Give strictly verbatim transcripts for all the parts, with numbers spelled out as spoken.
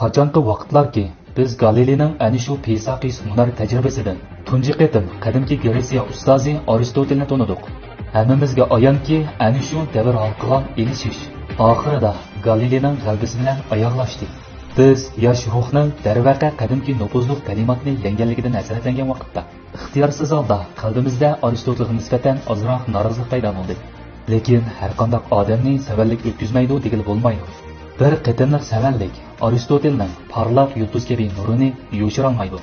قاچانقى ۋاقىتلاركى، بىز گالىلېينىڭ ئەنە شۇ پىساقىس ھۈنەر تەجرىبىسىدىن تۇنجى قېتىم قەدىمكى گرېتسىيە ئۇستازى ئارستوتېلنى تونۇدۇق. ھەممىمىزگە ئايانكى، ئەنە شۇ دەۋر ھالقىغان ئېلىشىش ئاخىرىدا گالىلېينىڭ غەلىبىسى بىلەن ئاياغلاشتى. بىز ياش روھنىڭ، دەرۋەقە، قەدىمكى نوپۇزلۇق تەلىماتنى يەڭگەنلىكىدىن ھەسرەتلەنگەن ۋاقىتتا، ئىختىيارسىز ھالدا قەلبىمىزدە ئارستوتىلغا نىسبەتەن ئازراق نارازىلىق پەيدا بولدى. لېكىن ھەرقانداق ئادەمنى سەۋەنلىك ئۆتكۈزمەيدۇ دېگىلى بولمايدۇ. بىر قېتىملىق سەۋەنلىك ئارستوتېلنىڭ پارلاق يۇلتۇز كەبى نۇرىنى يوشۇرالمايدۇ.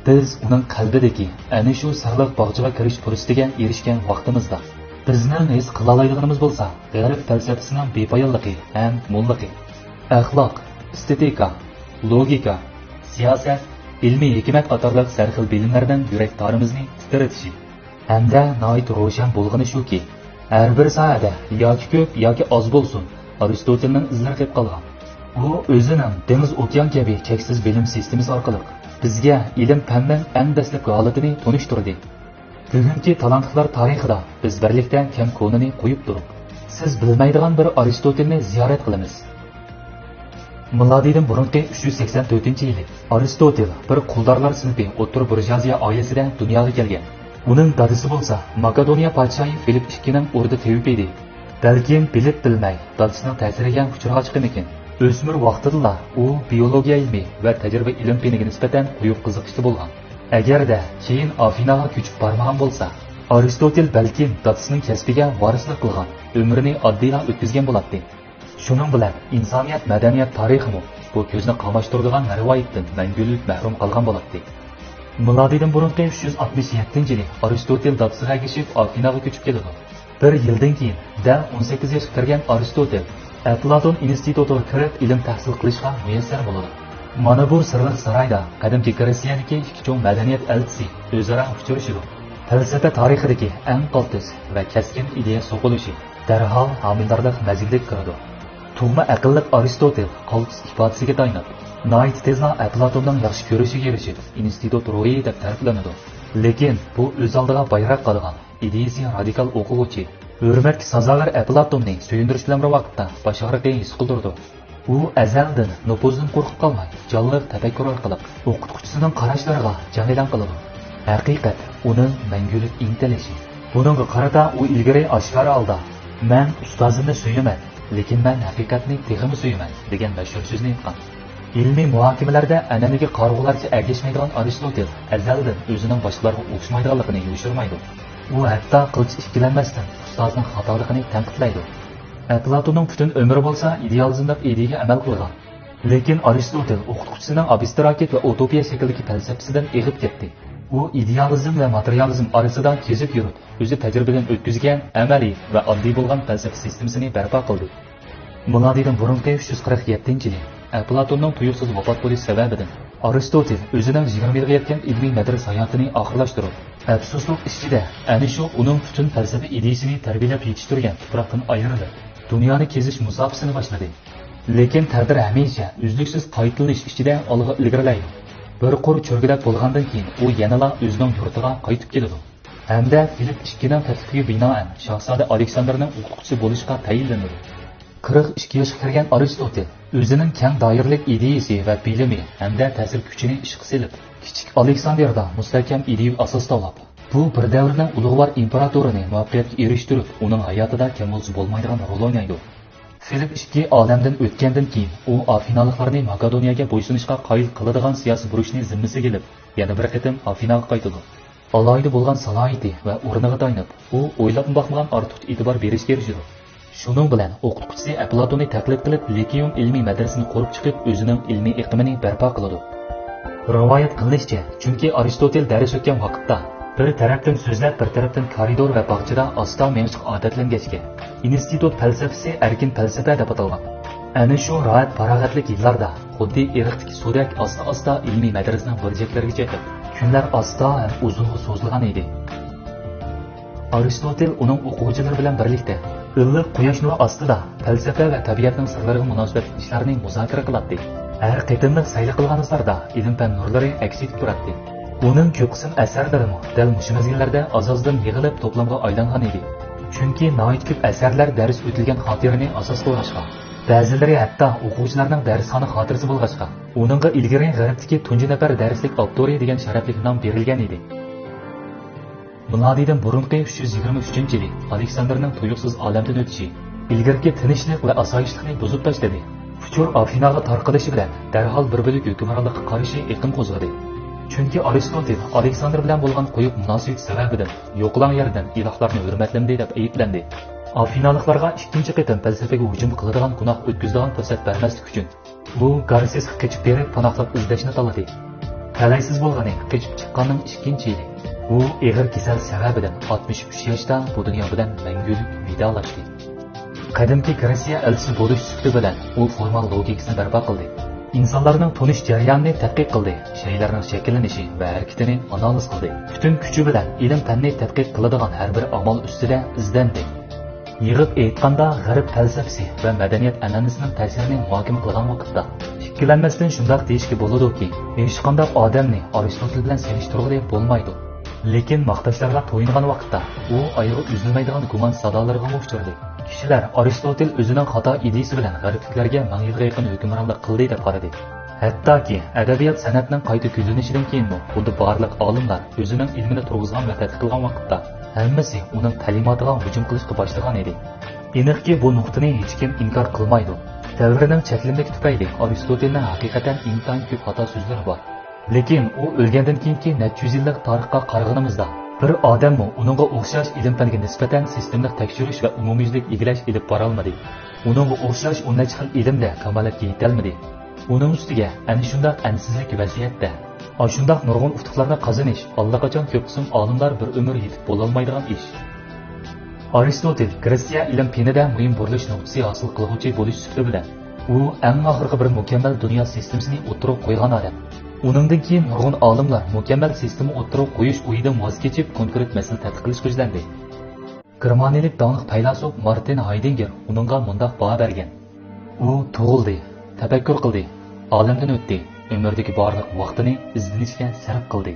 بىز ئۇنىڭ قەلبىدىكى ئەنە شۇ سىرلىق باغچىغا كىرىش پۇرسىتىگە ئېرىشكەن ۋاقتىمىزدا، بىزنىڭ ھېس قىلالايدىغىنىمىز بولسا، غەرب پەلسەپىسىنىڭ بىپايانلىقى ھەم موللىقى. ئەخلاق، ئېستېتىكا، لوگىكا، سىياسەت، ئىلمىي ھېكمەت قاتارلىق سەرخىل بىلىملەرنىڭ يۈرەك تارىمىزنى تىترىتىشى ھەمدە ناھايىتى روشەن بولغىنى شۇكى، ھەر بىر ساھەدە ياكى كۆپ، ياكى ئاز بولسۇن، ئارستوتېلنىڭ ئىزلىرى قېلىپ قالغان. ئۇ ئۆزىنىڭ دېڭىز ئوكيان كەبى چەكسىز بىلىم سىستېمىسى ئارقىلىق بىزگە ئىلىم-پەننىڭ ئەڭ دەسلەپكى ھالىتىنى تونۇشتۇردى. بۈگۈنكى تالانتلىقلار تارىخىدا بىز بىرلىكتە كەم كونىنى قويۇپ تۇرۇپ، سىز بىلمەيدىغان بىر ئارستوتېلنى زىيارەت قىلىمىز. مىلادىدىن بۇرۇنقى ئۈچ يۈز سەكسەن تۆتىنچى يىلى ئارستوتېل بىر قۇلدارلار سىنىپى ئوتتۇرا بۇرژۇئازىيە ئائىلىسىدە دۇنياغا كەلگەن. ئۇنىڭ دادىسى بولسا ماكېدونىيە پادىشاھى فىلىپ ئىككىنىڭ ئوردا تېۋىپى ئىدى. بەلكىم بىلىپ بىلمەي دادىسىنىڭ تەسىرىگە ئۇچرىغاچقىمىكىن، ئۆسمۈر ۋاقتىدىلا ئۇ بىئولوگىيە ئىلمى ۋە تەجرىبە ئىلىم پېنىگە نىسبەتەن قويۇق قىزىقىشتا بولغان. ئەگەردە كېيىن ئافىناغا كۆچۈپ بارمىغان بولسا، ئارستوتېل بەلكىم دادىسىنىڭ كەسپىگە ۋارىسلىق قىلغان، ئۆمرىنى ئاددىيلا ئۆتكۈزگەن بولاتتى. شۇنىڭ بىلەن ئىنسانىيەت مەدەنىيەت تارىخىمۇ بۇ كۆزنى قاماشتۇرىدىغان رىۋايەتتىن مەڭگۈلۈك مەھرۇم قالغان بولاتتى. مىلادىدىن بۇرۇنقى ئۈچ يۈز ئاتمىش يەتتىنچى يىلى ئارستوتېل دادىسىغا ئەگىشىپ ئافىناغا كۆچۈپ كېلىدۇ. بىر يىلدىن كېيىن، دەل ئون سەككىز ياشقا كىرگەن ئارستوتېل ئەپلاتون ئىنستىتۇتىغا كىرىپ ئىلىم تەھسىل قىلىشقا مۇيەسسەر بولىدۇ. مانا بۇ سىرلىق سارايدا قەدىمكى گرېتسىيەدىكى ئىككى چوڭ مەدەنىيەت ئەلچىسى ئۆزئارا ئۇچرىشىدۇ. پەلسەپە تارىخىدىكى ئەڭ قالتىس ۋە كەسكىن ئىدىيە سوقۇلۇشى دەرھال ھامىلىدارلىق مەزگىلىگە كىرىدۇ. تۇغما ئەقىللىق ئارستوتېل قالتىس ئىپادىسىگە تايىنىپ، ناھايىتى تېزلا ئەپلاتوننىڭ ياخشى كۆرۈشىگە ئېرىشىپ، ئىنستىتۇت روھى دەپ تەرىپلىنىدۇ. لېكىن بۇ ئۆز ئالدىغا بايراق قادىغان، ئىدىيىسى رادىكال ئوقۇغۇچى، ھۆرمەتكە سازاۋەر ئەپلاتوننى سۆيۈندۈرۈش بىلەن بىر ۋاقىتتا باش ئاغرىقى ھېس قىلدۇرىدۇ. ئۇ ئەزەلدىن نوپۇزدىن قورقۇپ قالماي، جانلىق تەپەككۇر ئارقىلىق ئوقۇتقۇچىسىنىڭ قاراشلىرىغا جان ئېلان قىلىدۇ. ھەقىقەت ئۇنىڭ مەڭگۈلۈك ئىنتىلىشى. بۇنىڭغا قارىتا ئۇ ئىلگىرى ئاشكارا ھالدا، «مەن ئۇستازىمنى سۆيىمەن، لېكىن مەن ھەقىقەتنى تېخىمۇ سۆيىمەن» دېگەن مەشھۇر سۆزنى ئېيتقان. ئىلمىي مۇھاكىمىلەردە ئەنئەنىگە قارىغۇلارچە ئەگەشمەيدىغان ئارستوتېل ئەزەلدىن ئۆزىنىڭ باشقىلارغا ئوخشىمايدىغانلىقىنى يوشۇرمايدۇ. ئۇ ھەتتا قىلچە ئىككىلەنمەستىن ئۇستازىنىڭ خاتالىقىنى تەنقىدلەيدۇ. ئەپلاتوننىڭ پۈتۈن ئۆمرى بولسا ئىدېئالىزم دەپ ئىدىيەگە ئەمەل قىلغان. لېكىن ئارستوتېل ئوقۇتقۇچىسىنىڭ ئابستراكت ۋە ئۇتوپىيە شەكلىدىكى پەلسەپىسىدىن ئېغىپ كەتتى. ئۇ ئىدېئالىزم ۋە ماتېرىيالىزم ئارىسىدا كېزىپ يۈرۈپ، ئۆزى تەجرىبىدىن ئۆتكۈزگەن ئەمەلىي ۋە ئاددىي بولغان پەلسەپە سىستېمىسىنى بەرپا قىلدى. مىلادىدىن بۇرۇنقى ئۈچ يۈز قىرىق يەتتىنچى يىلى ئەپلاتوننىڭ تۇيۇقسىز ۋاپات بولۇش سەۋەبىدىن ئارستوتېل ئۆزىنىڭ يىگىرمە يىلغا يەتكەن ئىلمىي مەدرىسە ھاياتىنى ئاخىرلاشتۇرۇپ، ئەپسۇسلۇق ئىچىدە ئەنە شۇ ئۇنىڭ پۈتۈن پەلسەپە ئىدىيىسىنى تەربىيەلەپ يېتىشتۈرگەن تۇپراقتىن ئايرىلىپ، دۇنيانى كېزىش مۇساپىسىنى باشلىدى. لېكىن تەقدىر ھەمىشە ئۈزلۈكسىز قايتىلىنىش ئىچىدە ئالغا ئىلگىرىلەيدۇ. بىر قۇر چۆرگۈدەك بولغاندىن كېيىن ئۇ يەنىلا ئۆزىنىڭ يۇرتىغا قايتىپ كېلىدۇ. ھەمدە فىلىپ ئىككىنىڭ تەكلىپىگە بىنائەن شاھزادە ئالېكساندىرنىڭ ئوقۇتقۇچىسى بولۇشقا تەيىنلىنىدۇ. قىرىق ئىككى ياشقا كىرگەن ئارستوتېل ئۆزىنىڭ كەڭ دائىرىلىك ئىدىيىسى ۋە بىلىمى ھەمدە تەسىر كۈچىنى ئىشقا سېلىپ، كىچىك ئالېكساندىردا مۇستەھكەم ئىدىيىۋى ئاساس تاۋلاپ، بۇ بىر دەۋرنىڭ ئۇلۇغۋار ئىمپېراتورىنى مۇۋەپپەقىيەتكە ئېرىشتۈرۈپ، ئۇنىڭ ھاياتىدا كەم بولسا بولمايدىغان رول ئوينايدۇ. فىلىپ ئىككى ئالەمدىن ئۆتكەندىن كېيىن، ئۇ ئافىنالىقلارنى ماكېدونىيەگە بويسۇنۇشقا قايىل قىلىدىغان سىياسىي بۇرچنى زىممىسىگە ئېلىپ، يەنە بىر قېتىم ئافىناغا قايتىدۇ. ئالاھىدە بولغان سالاھىيىتى ۋە ئورنىغا تايىنىپ، ئۇ ئويلاپمۇ باقمىغان ئارتۇقچە ئېتىبار بېرىشكە ئېرىشىدۇ. شۇنىڭ بىلەن ئوقۇتقۇچىسى ئەپلاتوننى تەقلىد قىلىپ، لىكېيۇم ئىلمىي مەدرىسىنى قۇرۇپ چىقىپ، ئۆزىنىڭ ئىلمىي ئېقىمىنى بەرپا قىلىدۇ. رىۋايەت قىلىنىشىچە، چۈنكى ئارستوتېل دەرس ئۆتكەن ۋاقىتتا بىر تەرەپتىن سۆزلەپ، بىر تەرەپتىن كارىدور ۋە باغچىدا ئاستا مېڭىشقا ئادەتلەنگەچكە، ئىنستىتۇت پەلسەپىسى ئەركىن پەلسەپە دەپ ئاتالغان. ئەنە شۇ راھەت-پاراغەتلىك يىللاردا خۇددى ئېرىقتىكى سۇدەك ئاستا-ئاستا ئىلمىي مەدرىسىنىڭ بۇرجەكلىرىگىچە ئېقىپ، كۈنلەر ئاستا ھەم ئۇزۇنغا سوزۇلغان ئىدى. ئارستوتېل ئۇنىڭ ئوقۇغۇچىلىرى بىلەن بىرلىكتە ئىللىق قۇياش نۇرى ئاستىدا پەلسەپە ۋە تەبىئەتنىڭ سىرلىرىغا مۇناسىۋەتلىك ئىشلارنى مۇزاكىرە قىلاتتى. ھەر قېتىملىق سەيلە قىلغان ئىزلاردا ئىلىم-پەن نۇرلىرى ئەكس ئېتىپ تۇراتتى. ئۇنىڭ كۆپ قىسىم ئەسەرلىرىمۇ دەل مۇشۇ مەزگىللەردە ئاز-ئازدىن يىغىلىپ توپلامغا ئايلانغان ئىدى. چۈنكى ناھايىتى كۆپ ئەسەرلەر دەرس ئۆتۈلگەن خاتىرىنى ئاساس قىلغاچقا، بەزىلىرى ھەتتا ئوقۇغۇچىلارنىڭ دەرسخانا خاتىرىسى بولغاچقا، ئۇنىڭغا ئىلگىرى غەربتىكى تۇنجى نەپەر دەرسلىك ئاپتورى دېگەن شەرەپلىك نام بېرىلگەن ئىدى. مىلادىدىن بۇرۇنقى ئۈچ يۈز يىگىرمە ئۈچىنچى يىلى ئالېكساندىرنىڭ تۇيۇقسىز ئالەمدىن ئۆتۈشى ئىلگىرىكى تىنچلىق ۋە ئاسايىشلىقنى بۇزۇپ تاشلىدى. ئۇچۇر ئافىناغا تارقىلىشى بىلەن دەرھال بىر بۆلەك ھۆكۈمرانلىققا قارشى ئېقىم قوزغىدى. چۈنكى ئارىستوتېل ئالېكساندىر بىلەن بولغان قويۇق مۇناسىۋىتى سەۋەبىدىن يوقىلاڭ يەردىن ئىلاھلارنى ھۆرمەتلىمىدى دەپ ئەيىبلەندى. ئافىنالىقلارغا ئىككىنچى قېتىم پەلسەپىگە ھۇجۇم قىلىدىغان گۇناھ ئۆتكۈزىدىغان پۇرسەت بەرمەسلىك ئۈچۈن، ئۇ گارسىسقا قېچىپ بېرىپ پاناھلىق ئىزدەشنى تاللىدى. تەلەيسىز بولغىنى قېچىپ چىققاننىڭ ئىككىنچى يىلى. ئۇ ئېغىر كېسەل سەۋەبىدىن ئاتمىش ئۈچ ياشتا بۇ دۇنيا بىلەن مەڭگۈلۈك ۋىدالاشتى. قەدىمكى گرېتسىيە ئەلچىسى بولۇش سۈپىتى بىلەن ئۇ فورمال لوگىكىسىنى بەرپا قىلدى. ئىنسانلارنىڭ تونۇش جەريانىنى تەتقىق قىلدى، شەيئىلەرنىڭ شەكىللىنىشى ۋە ھەرىكىتىنى ئانالىز قىلدى. پۈتۈن كۈچى بىلەن ئىلىم-پەننى تەتقىق قىلىدىغان ھەر بىر ئامال ئۈستىدە ئىزدەندى. يىغىپ ئېيتقاندا، غەرب پەلسەپىسى ۋە مەدەنىيەت ئەنئەنىسىنىڭ تەسىرىنى مۇھاكىمە قىلغان ۋاقىتتا، ئىككىلەنمەستىن شۇنداق دېيىشكە بولىدۇكى، ھېچقانداق ئادەمنى ئارىستوتېل بىلەن سېلىشتۇرغىلى بولمايدۇ. لېكىن ماختاشلارغا تويۇنغان ۋاقىتتا، ئۇ ئايىغى ئۈزۈلمەيدىغان گۇمان سادالىرىغىمۇ ئۇچرىدى. كىشىلەر ئارىستوتېل ئۆزىنىڭ خاتا ئىدىيىسى بىلەن غەربلىكلەرگە مىڭ يىلغا يېقىن ھۆكۈمرانلىق قىلدى دەپ قارىدى. ھەتتاكى ئەدەبىيات سەنئەتنىڭ قايتا گۈللىنىشىدىن كېيىنمۇ خۇددى بارلىق ئالىملار ئۆزىنىڭ ئىلمىنى تۇرغۇزغان ۋە تەتقىق قىلغان ۋاقىتتا، ھەممىسى ئۇنىڭ تەلىماتىغا ھۇجۇم قىلىشقا باشلىغان ئىدى. ئېنىقكى، بۇ نۇقتىنى ھېچكىم ئىنكار قىلمايدۇ. دەۋرىنىڭ چەكلىمىلىكى تۈپەيلى ئارىستوتېلنىڭ ھەقىقەتەن ئىنتايىن كۆپ خاتا سۆزلىرى بار. لېكىن ئۇ ئۆلگەندىن كېيىنكى نەچچە يۈز يىللىق تارىخقا قارىغىنىمىزدا، بىر ئادەممۇ ئۇنىڭغا ئوخشاش ئىلىم-پەنگە نىسبەتەن سىستېمىلىق تەكشۈرۈش ۋە ئومۇميۈزلۈك ئىگىلەش ئېلىپ بارالمىدى. ئۇنىڭغا ئوخشاش ئون نەچچە خىل ئىلىمدە كامالەتكە يېتەلمىدى. ئۇنىڭ ئۈستىگە ئەنە شۇنداق ئەنسىزلىك ۋەزىيەتتە، ئاشۇنداق نۇرغۇن ئۇتۇقلارنى قازىنىش ئاللىقاچان كۆپ قىسىم ئالىملار بىر ئۆمۈر يېتىپ بولالمايدىغان ئىش. ئارىستوتېل گرېتسىيە ئىلىم پېنىدە مۇھىم بۇرۇلۇش نۇقتىسى ھاسىل قىلغۇچى بولۇش سۈپىتى بىلەن، ئۇ ئەڭ ئاخىرقى بىر مۇكەممەل دۇنيا سىستېمىسىنى ئوتتۇرىغا قويغان ئادەم. ئۇنىڭدىن كېيىن نۇرغۇن ئالىملار مۇكەممەل سىستېما ئوتتۇرىغا قويۇش ئويىدىن ۋاز كېچىپ، كونكرېت مەسىلىنى تەتقىق قىلىشقا يۈزلەندى. گېرمانىيەلىك داڭلىق پەيلاسوپ مارتىن ھايدېگگېر ئۇنىڭغا مۇنداق باھا بەرگەن: ئۇ تۇغۇلدى، تەپەككۇر قىلدى، ئالەمدىن ئۆتتى، ئۆمرىدىكى بارلىق ۋاقتىنى ئىزدىنىشكە سەرپ قىلدى.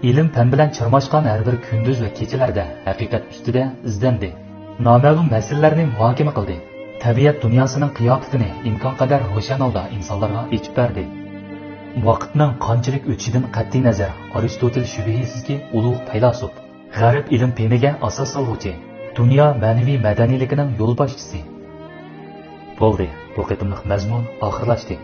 ئىلىم-پەن بىلەن چىرماشقان ھەر بىر كۈندۈز ۋە كېچىلەردە ھەقىقەت ئۈستىدە ئىزدەندى. نامەلۇم مەسىلىلەرنى مۇھاكىمە قىلدى. تەبىئەت دۇنياسىنىڭ قىياپىتىنى ئىمكانقەدەر روشەن ھالدا ئىنسانلارغا ئېچىپ بەردى. ۋاقىتنىڭ قانچىلىك ئۆتۈشىدىن قەتئىينەزەر، ئارىستوتېل شۈبھىسىزكى ئۇلۇغ پەيلاسوپ. غەرب ئىلىم-پېنىگە ئاساس سالغۇچى، دۇنيا مەنىۋى مەدەنىيلىكىنىڭ يولباشچىسى. بولدى، بۇ قېتىملىق مەزمۇن ئاخىرلاشتى.